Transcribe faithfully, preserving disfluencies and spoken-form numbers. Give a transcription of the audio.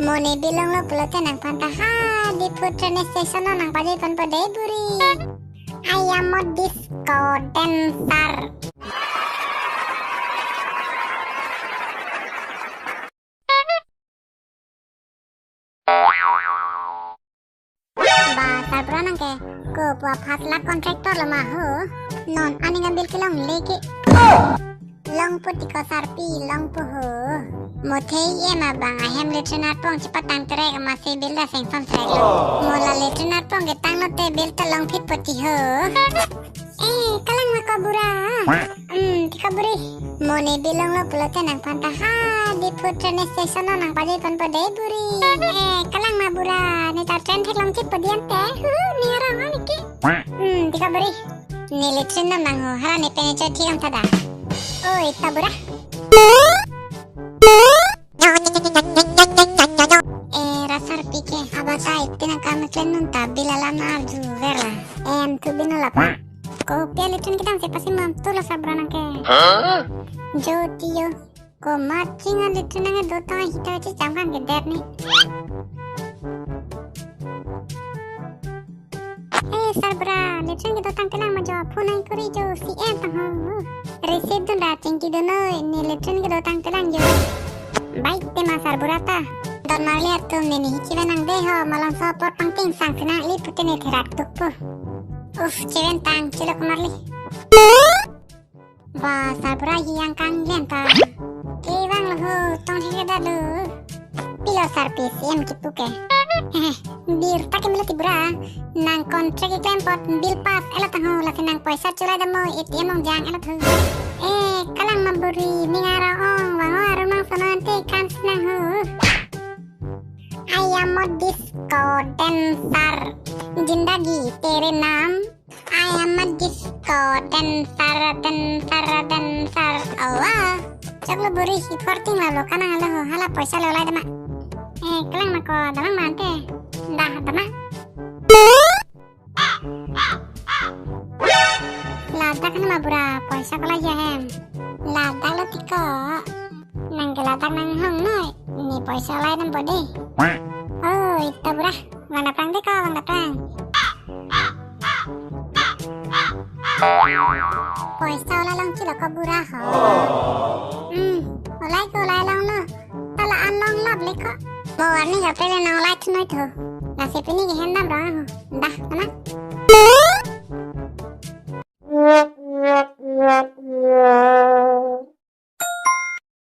Mo ne bill longlo pulote nangphan ta ha Diphu train station along nangpajir ponpo dei buri. I am a disco dancer. Ba, sarbura nang ke, ko pu a-first class contractor lo ma ho? Non aning a-bill kelongle ke. Longpo tiko sarpi, longpo ho. Mo thei ema bang ahem latrine arpong chepatang trek amatsi bill ta sanction trek lo. Mo la latrine arpong ketanglo te bill ta longphitpo ti ho. Eh, kalang ma ko bura. Hmm, tiko buri. Mo ne bill longlo pulote nangphan ta ha Diphu train station along nangpajir ponpo dei buri. Eh, kalang ma bura. Ne ta train theklong chitpo dei ante. Hu, ne arong ani ke. Hmm, tiko buri. Ne latrine nam nang ho. Hala ne pen ne choi thik am tha da. Oi, ta bura. Eh, ra sarpi ke, abatai, pinang kam klen nun ta bill alam na arjuver la. Em, thu binu la pa. Kopi a-latrine kedam si pasi mam tu la sarbura nang ke. Huh? Jo ti jo. Komat ching a-latrine nang dotang hita chi cham kang ke der ni. Eh, sarbura, latrine kedotang kelang ma jo, phone ai kuri jo, C M tang ho. Receipt dun ra chingki dun noi, ne latrine kedotang kelang jo. Bai te ma sarbura ta. Don marli atum ne ne hichi venang dei ho, malomso apor pangting sang sinang li pute ne therak tuk pu. Uf, cheventang, chilok marli. Ba, sarbura hi angkang len ta. Kevang lo ho, tong thek da lo. Pilo sarpi C M kipu ke. Birta kemelo ti bura. Nang contract keklem apot bill pass et lo tang ho, lasi nang poisa cholai dammo, A T M along jang et lo tho. Eh, kalang ma buri, ning arong ong, vang o arum nang sono ante kan sinang ho. I am a disco dancer. Zindagi tere naam. I am a disco dancer, dancer, dancer. Oh, wow. Choklo buri, hi forting la lo kanang lo ho, hala poisa lo lai dama. Eh, kalang ma ko, damang ma ante. Dah, dama. Ladak na ma bura, poisa ko lai ya hem. Ladak lo tiko. Nang ke ladak nang hong noi, ne poisa lai dampo dei. Oi, ta bura, vang daplang dei ko, vang daplang. Poisa olai long chilo ko bura ho. Hmm, olai ko olai long no. Ta la-an long lap le ko. Mo warning ka pele nang olai thu noi tho. Lasi pini ke hem dam rong ho. Dah, tama.